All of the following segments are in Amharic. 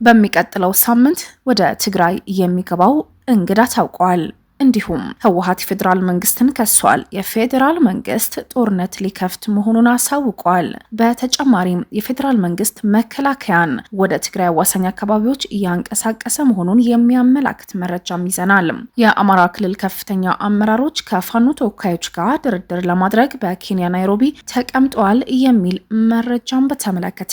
በሚቀጥለው ሳምንት ወደ ትግራይ የሚገባው እንግዳ ታውቋል። እንዲሁም ህወሓት የፌዴራል መንግስትን ከሷል። የፌዴራል መንግስት ጦርነት ሊከፍት መሆኑን አሳውቋል። በተጨማሪም የፌዴራል መንግስት መከላከያን ወደ ትግራይ አዋሳኝ አካባቢዎች እያንቀሳቀሰ መሆኑን የሚያመላክት መረጃም ይዘናል። የአማራ ክልል ከፍተኛ አመራሮች ከፋኖ ተወካዮች ጋር ድርድር ለማድረግ በኬንያ ናይሮቢ ተቀምጠዋል የሚል መረጃም በተመለከተ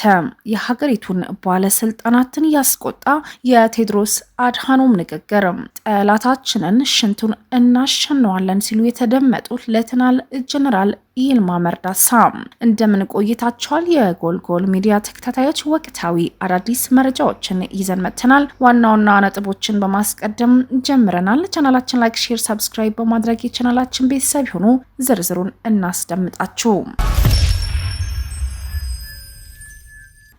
የሀገሪቱን ባለስልጣናትን ያስቆጣ የቴድሮስ አድሃኖም ንግግር፣ ጠላታችንን ሽንቱን እናሸነዋለን ሲሉ የተደመጡት ሌተናል ጀነራል ይልማ መርዳሳ። እንደምን ቆይታችኋል? የጎልጎል ሚዲያ ተከታታዮች፣ ወቅታዊ አዳዲስ መረጃዎችን ይዘን መጥተናል። ዋና ዋና ነጥቦችን በማስቀደም ጀምረናል። ቻናላችን like፣ share፣ subscribe በማድረግ የቻናላችን ቤተሰብ ይሁኑ። ዝርዝሩን እናስደምጣችሁ።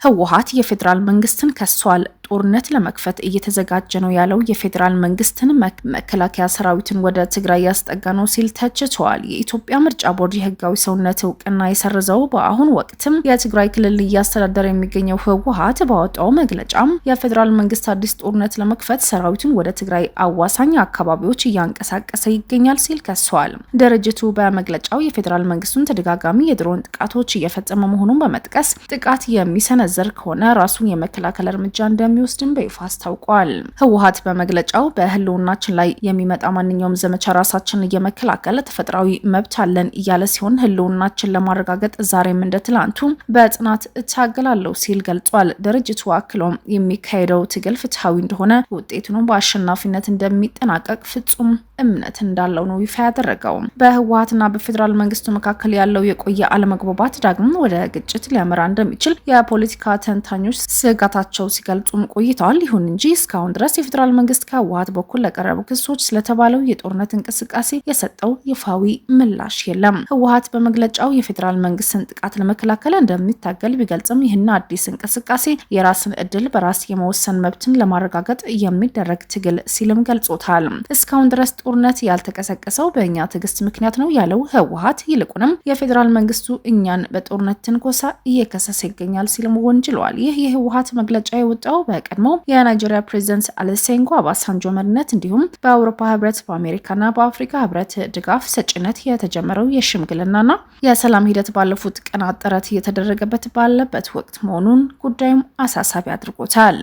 ህወሓት የፌዴራል መንግስትን ከሷል። ጦርነት ለመክፈት እየተዘጋጀ ነው ያለው የፌዴራል መንግስትን መከላከያ ሰራዊትን ወደ ትግራይ ያስጠጋ ነው ሲል ተችቷል። የኢትዮጵያ ምርጫ ቦርድ የህጋዊ ሰውነት እውቅና የሰረዘው በአሁኑ ወቅትም የትግራይ ክልል እያስተዳደረ የሚገኘው ህወሓት ባወጣው መግለጫም የፌዴራል መንግስት አዲስ ጦርነት ለመክፈት ሰራዊቱን ወደ ትግራይ አዋሳኝ አካባቢዎች እያንቀሳቀሰ ይገኛል ሲል ከሷል። ድርጅቱ በመግለጫው የፌዴራል መንግስቱን ተደጋጋሚ የድሮን ጥቃቶች እየፈጸመ መሆኑን በመጥቀስ ጥቃት የሚሰነዘር ከሆነ ራሱን የመከላከል እርምጃ እንደሚወስድም በይፋ አስታውቋል። ህወሓት በመግለጫው በህልውናችን ላይ የሚመጣ ማንኛውም ዘመቻ ራሳችንን እየመከላከል ተፈጥሯዊ መብት አለን እያለ ሲሆን፣ ህልውናችን ለማረጋገጥ ዛሬም እንደ ትላንቱ በጽናት እታገላለሁ ሲል ገልጿል። ድርጅቱ አክሎም የሚካሄደው ትግል ፍትሐዊ እንደሆነ፣ ውጤቱንም በአሸናፊነት እንደሚጠናቀቅ ፍጹም እምነት እንዳለው ነው ይፋ ያደረገው። በህወሓትና በፌዴራል መንግስቱ መካከል ያለው የቆየ አለመግባባት ዳግም ወደ ግጭት ሊያመራ እንደሚችል የፖለቲካ ተንታኞች ስጋታቸው ሲገልጹም ቆይተዋል። ይሁን እንጂ እስካሁን ድረስ የፌዴራል መንግስት ከህወሓት በኩል ለቀረቡ ክሶች ስለተባለው የጦርነት እንቅስቃሴ የሰጠው ይፋዊ ምላሽ የለም። ህወሓት በመግለጫው የፌዴራል መንግስትን ጥቃት ለመከላከል እንደሚታገል ቢገልጽም፣ ይህን አዲስ እንቅስቃሴ የራስን እድል በራስ የመወሰን መብትን ለማረጋገጥ የሚደረግ ትግል ሲልም ገልጾታል። እስካሁን ድረስ ጦርነት ያልተቀሰቀሰው በእኛ ትዕግስት ምክንያት ነው ያለው ህወሓት፣ ይልቁንም የፌዴራል መንግስቱ እኛን በጦርነት ትንኮሳ እየከሰሰ ይገኛል ሲልም ወንጅለዋል። ይህ የህወሓት መግለጫ የወጣው በቀድሞ የናይጄሪያ ፕሬዚደንት ኦሉሴጉን ኦባሳንጆ መሪነት እንዲሁም በአውሮፓ ህብረት፣ በአሜሪካና በአፍሪካ ህብረት ድጋፍ ሰጭነት የተጀመረው የሽምግልናና የሰላም ሂደት ባለፉት ቀናት ጥረት እየተደረገበት ባለበት ወቅት መሆኑን ጉዳዩም አሳሳቢ አድርጎታል።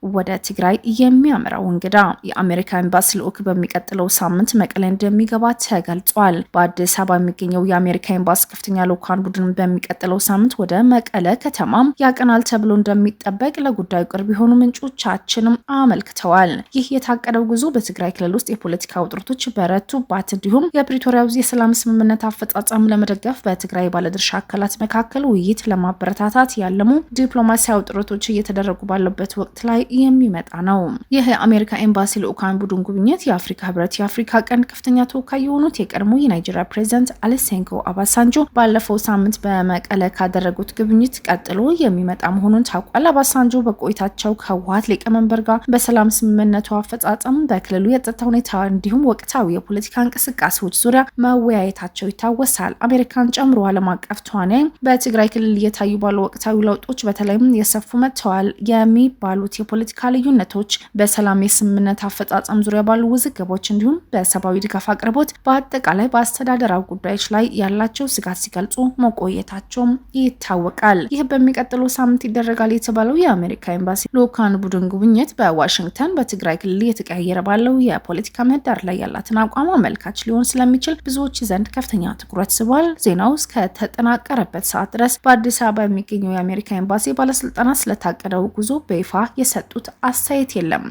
ወደ ትግራይ የሚያመራው እንግዳ፣ የአሜሪካ ኤምባሲ ልዑክ በሚቀጥለው ሳምንት መቀሌ እንደሚገባ ተገልጿል። በአዲስ አበባ የሚገኘው የአሜሪካ ኤምባሲ ከፍተኛ ልዑካን ቡድን በሚቀጥለው ሳምንት ወደ መቀለ ከተማ ያቀናል ተብሎ እንደሚጠበቅ ለጉዳዩ ቅርብ የሆኑ ምንጮቻችንም አመልክተዋል። ይህ የታቀደው ጉዞ በትግራይ ክልል ውስጥ የፖለቲካ ውጥረቶች በረቱባት እንዲሁም የፕሪቶሪያው የሰላም ስምምነት አፈጻጸም ለመደገፍ በትግራይ ባለድርሻ አካላት መካከል ውይይት ለማበረታታት ያለሙ ዲፕሎማሲያዊ ጥረቶች እየተደረጉ ባለበት ወቅት ላይ የሚመጣ ነው። ይህ የአሜሪካ ኤምባሲ ልዑካን ቡድን ጉብኝት የአፍሪካ ህብረት የአፍሪካ ቀንድ ከፍተኛ ተወካይ የሆኑት የቀድሞ የናይጄሪያ ፕሬዚደንት ኦሉሴጉን ኦባሳንጆ ባለፈው ሳምንት በመቀለ ካደረጉት ጉብኝት ቀጥሎ የሚመጣ መሆኑን ታውቋል። ኦባሳንጆ በቆይታቸው ከህወሓት ሊቀመንበር ጋር በሰላም ስምምነቱ አፈጻጸም፣ በክልሉ የጸጥታ ሁኔታ እንዲሁም ወቅታዊ የፖለቲካ እንቅስቃሴዎች ዙሪያ መወያየታቸው ይታወሳል። አሜሪካን ጨምሮ ዓለም አቀፍ ተዋንያን በትግራይ ክልል እየታዩ ባሉ ወቅታዊ ለውጦች፣ በተለይም የሰፉ መጥተዋል የሚባሉት የፖለቲካ ልዩነቶች፣ በሰላም የስምምነት አፈጻጸም ዙሪያ ባሉ ውዝግቦች እንዲሁም በሰብአዊ ድጋፍ አቅርቦት፣ በአጠቃላይ በአስተዳደራዊ ጉዳዮች ላይ ያላቸው ስጋት ሲገልጹ መቆየታቸውም ይታወቃል። ይህ በሚቀጥለው ሳምንት ይደረጋል የተባለው የአሜሪካ ኤምባሲ ልዑካን ቡድን ጉብኝት በዋሽንግተን በትግራይ ክልል እየተቀያየረ ባለው የፖለቲካ ምህዳር ላይ ያላትን አቋም አመልካች ሊሆን ስለሚችል ብዙዎች ዘንድ ከፍተኛ ትኩረት ስቧል። ዜናው እስከተጠናቀረበት ሰዓት ድረስ በአዲስ አበባ የሚገኘው የአሜሪካ ኤምባሲ ባለስልጣናት ስለታቀደው ጉዞ በይፋ የሰጡት አስተያየት የለም።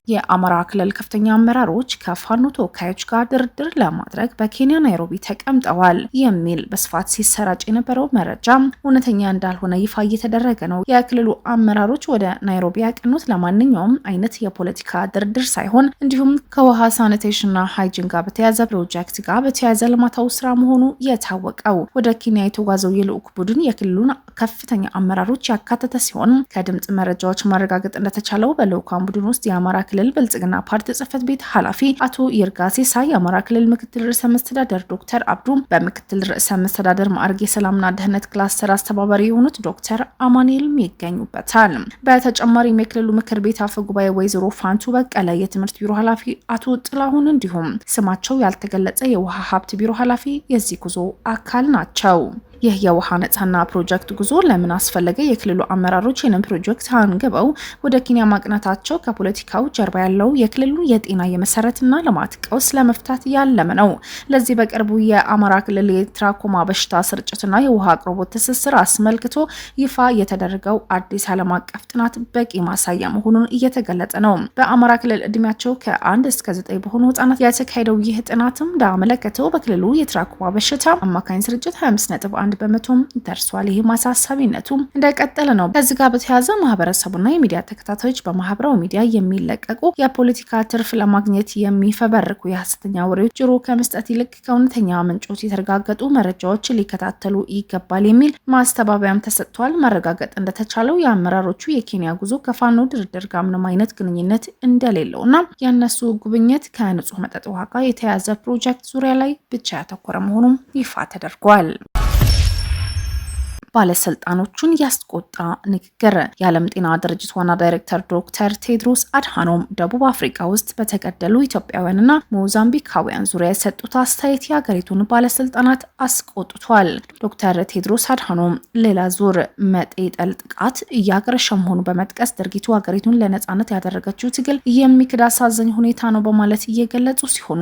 የአማራ ክልል ከፍተኛ አመራሮች ከፋኖ ተወካዮች ጋር ድርድር ለማድረግ በኬንያ ናይሮቢ ተቀምጠዋል የሚል በስፋት ሲሰራጭ የነበረው መረጃ እውነተኛ እንዳልሆነ ይፋ እየተደረገ ነው። የክልሉ አመራሮች ወደ ናይሮቢ ያቀኑት ለማንኛውም አይነት የፖለቲካ ድርድር ሳይሆን እንዲሁም ከውሃ sanitation ና hygiene ጋር በተያያዘ ፕሮጀክት ጋር በተያያዘ ልማታዊ ስራ መሆኑ የታወቀው። ወደ ኬንያ የተጓዘው የልዑክ ቡድን የክልሉን ከፍተኛ አመራሮች ያካተተ ሲሆን፣ ከድምፅ መረጃዎች ማረጋገጥ እንደተቻለው በልዑካን ቡድን ውስጥ የአማራ ክልል ብልጽግና ፓርቲ ጽህፈት ቤት ኃላፊ አቶ ይርጋ ሲሳይ፣ የአማራ ክልል ምክትል ርዕሰ መስተዳደር ዶክተር አብዱ፣ በምክትል ርዕሰ መስተዳደር ማዕረግ የሰላምና ደህንነት ክላስተር አስተባባሪ የሆኑት ዶክተር አማኑኤልም ይገኙበታል። በተጨማሪም የክልሉ ምክር ቤት አፈ ጉባኤ ወይዘሮ ፋንቱ በቀለ፣ የትምህርት ቢሮ ኃላፊ አቶ ጥላሁን እንዲሁም ስማቸው ያልተገለጸ የውሃ ሀብት ቢሮ ኃላፊ የዚህ ጉዞ አካል ናቸው። ይህ የውሃ ነፃና ፕሮጀክት ጉዞ ለምን አስፈለገ? የክልሉ አመራሮች ይህንን ፕሮጀክት አንግበው ወደ ኬንያ ማቅናታቸው ከፖለቲካው ጀርባ ያለው የክልሉን የጤና የመሰረትና ልማት ቀውስ ለመፍታት ያለመ ነው። ለዚህ በቅርቡ የአማራ ክልል የትራኮማ በሽታ ስርጭትና የውሃ አቅርቦት ትስስር አስመልክቶ ይፋ የተደረገው አዲስ ዓለም አቀፍ ጥናት በቂ ማሳያ መሆኑን እየተገለጸ ነው። በአማራ ክልል እድሜያቸው ከ1 እስከ 9 በሆኑ ህጻናት የተካሄደው ይህ ጥናትም እንዳመለከተው በክልሉ የትራኮማ በሽታ አማካኝ ስርጭት 25.1% ደርሷል። ይህ አሳሳቢነቱ እንደቀጠለ ነው። ከዚህ ጋር በተያያዘ ማህበረሰቡና የሚዲያ ተከታታዮች በማህበራዊ ሚዲያ የሚለቀቁ የፖለቲካ ትርፍ ለማግኘት የሚፈበርኩ የሀሰተኛ ወሬዎች ጆሮ ከመስጠት ይልቅ ከእውነተኛ ምንጮች የተረጋገጡ መረጃዎች ሊከታተሉ ይገባል የሚል ማስተባበያም ተሰጥቷል። ማረጋገጥ እንደተቻለው የአመራሮቹ የኬንያ ጉዞ ከፋኖ ድርድር ጋር ምንም አይነት ግንኙነት እንደሌለው እና የእነሱ ጉብኝት ከንጹህ መጠጥ ውሃ ጋር የተያያዘ ፕሮጀክት ዙሪያ ላይ ብቻ ያተኮረ መሆኑም ይፋ ተደርጓል። ባለስልጣኖቹን ያስቆጣ ንግግር። የዓለም ጤና ድርጅት ዋና ዳይሬክተር ዶክተር ቴድሮስ አድሃኖም ደቡብ አፍሪካ ውስጥ በተገደሉ ኢትዮጵያውያንና ሞዛምቢካውያን ዙሪያ የሰጡት አስተያየት የሀገሪቱን ባለስልጣናት አስቆጥቷል። ዶክተር ቴድሮስ አድሃኖም ሌላ ዙር መጤ ጠል ጥቃት እያገረሸ መሆኑ በመጥቀስ ድርጊቱ ሀገሪቱን ለነጻነት ያደረገችው ትግል የሚክድ አሳዛኝ ሁኔታ ነው በማለት እየገለጹ ሲሆኑ፣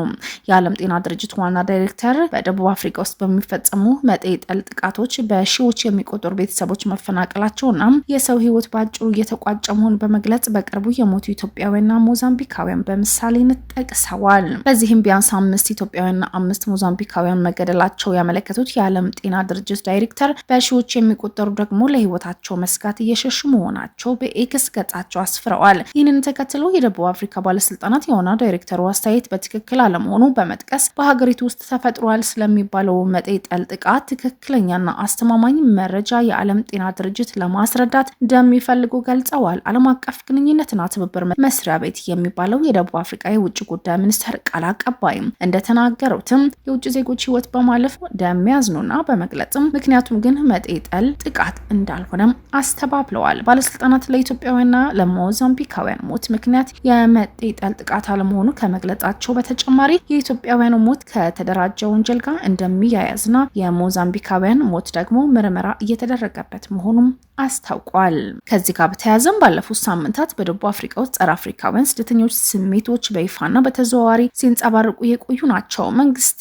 የዓለም ጤና ድርጅት ዋና ዳይሬክተር በደቡብ አፍሪካ ውስጥ በሚፈጸሙ መጤ ጠል ጥቃቶች በሺዎች የሚቆጠሩ ቤተሰቦች መፈናቀላቸውና የሰው ሕይወት በአጭሩ እየተቋጨ መሆኑን በመግለጽ በቅርቡ የሞቱ ኢትዮጵያውያንና ሞዛምቢካውያን በምሳሌነት ጠቅሰዋል። በዚህም ቢያንስ አምስት ኢትዮጵያውያንና አምስት ሞዛምቢካውያን መገደላቸው ያመለከቱት የዓለም ጤና ድርጅት ዳይሬክተር በሺዎች የሚቆጠሩ ደግሞ ለሕይወታቸው መስጋት እየሸሹ መሆናቸው በኤክስ ገጻቸው አስፍረዋል። ይህንን ተከትሎ የደቡብ አፍሪካ ባለስልጣናት የዋና ዳይሬክተሩ አስተያየት በትክክል አለመሆኑ በመጥቀስ በሀገሪቱ ውስጥ ተፈጥሯል ስለሚባለው መጤ ጠል ጥቃት ትክክለኛና አስተማማኝ መረጃ የዓለም ጤና ድርጅት ለማስረዳት እንደሚፈልጉ ገልጸዋል። ዓለም አቀፍ ግንኙነትና ትብብር መስሪያ ቤት የሚባለው የደቡብ አፍሪካ የውጭ ጉዳይ ሚኒስቴር ቃል አቀባይም እንደተናገሩትም የውጭ ዜጎች ሕይወት በማለፍ እንደሚያዝኑና በመግለጽም ምክንያቱም ግን መጤ ጠል ጥቃት እንዳልሆነም አስተባብለዋል። ባለስልጣናት ለኢትዮጵያውያንና ለሞዛምቢካውያን ሞት ምክንያት የመጤ ጠል ጥቃት አለመሆኑ ከመግለጻቸው በተጨማሪ የኢትዮጵያውያኑ ሞት ከተደራጀ ወንጀል ጋር እንደሚያያዝና የሞዛምቢካውያን ሞት ደግሞ ምርመራ እየተደረገበት መሆኑም አስታውቋል። ከዚህ ጋር በተያያዘም ባለፉት ሳምንታት በደቡብ አፍሪካ ውስጥ ጸረ አፍሪካውያን ስደተኞች ስሜቶች በይፋና በተዘዋዋሪ ሲንጸባረቁ የቆዩ ናቸው። መንግስት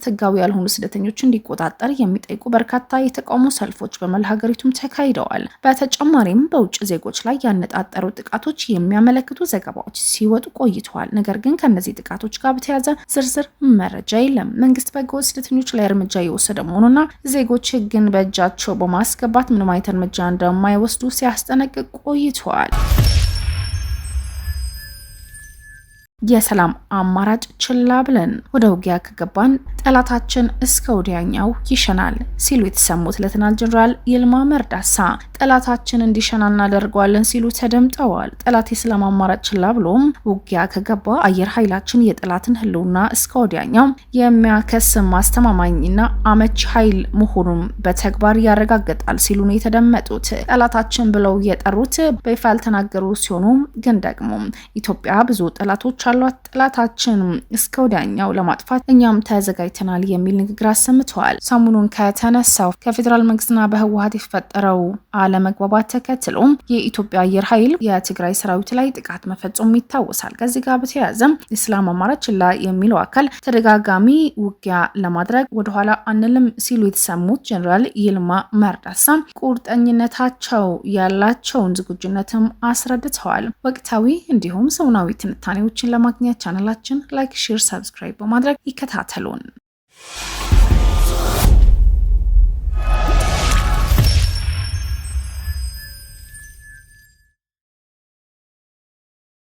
ህጋዊ ያልሆኑ ስደተኞች እንዲቆጣጠር የሚጠይቁ በርካታ የተቃውሞ ሰልፎች በመላ ሀገሪቱም ተካሂደዋል። በተጨማሪም በውጭ ዜጎች ላይ ያነጣጠሩ ጥቃቶች የሚያመለክቱ ዘገባዎች ሲወጡ ቆይተዋል። ነገር ግን ከእነዚህ ጥቃቶች ጋር በተያያዘ ዝርዝር መረጃ የለም። መንግስት በህገወጥ ስደተኞች ላይ እርምጃ እየወሰደ መሆኑና ዜጎች ህግን በእጃቸው በማስገባት ምንም አይነት እርምጃ እንደማይወስዱ ሲያስጠነቅቅ ቆይተዋል። የሰላም አማራጭ ችላ ብለን ወደ ውጊያ ከገባን ጠላታችን እስከ ወዲያኛው ይሸናል ሲሉ የተሰሙት ሌተናል ጀነራል ይልማ መርዳሳ ጠላታችን እንዲሸና እናደርገዋለን ሲሉ ተደምጠዋል። ጠላት የሰላም አማራጭ ችላ ብሎም ውጊያ ከገባ አየር ኃይላችን የጠላትን ሕልውና እስከ ወዲያኛው የሚያከስም አስተማማኝና አመች ኃይል መሆኑን በተግባር ያረጋግጣል ሲሉ ነው የተደመጡት። ጠላታችን ብለው የጠሩት በይፋ ያልተናገሩ ሲሆኑ ግን ደግሞ ኢትዮጵያ ብዙ ጠላቶች አሏት፣ ጠላታችን እስከ ወዲያኛው ለማጥፋት እኛም ተዘጋጅተናል የሚል ንግግር አሰምተዋል። ሰሞኑን ከተነሳው ከፌዴራል መንግስትና በህወሀት የተፈጠረው አለመግባባት ተከትሎ የኢትዮጵያ አየር ኃይል የትግራይ ሰራዊት ላይ ጥቃት መፈጸሙ ይታወሳል። ከዚህ ጋር በተያያዘም የሰላም አማራጭ ችላ የሚለው አካል ተደጋጋሚ ውጊያ ለማድረግ ወደኋላ አንልም ሲሉ የተሰሙት ጀኔራል ይልማ መርዳሳ ቁርጠኝነታቸው ያላቸውን ዝግጁነትም አስረድተዋል። ወቅታዊ እንዲሁም ሰሞናዊ ትንታኔዎችን ለማግኘት ቻናላችን like፣ share፣ subscribe በማድረግ ይከታተሉን።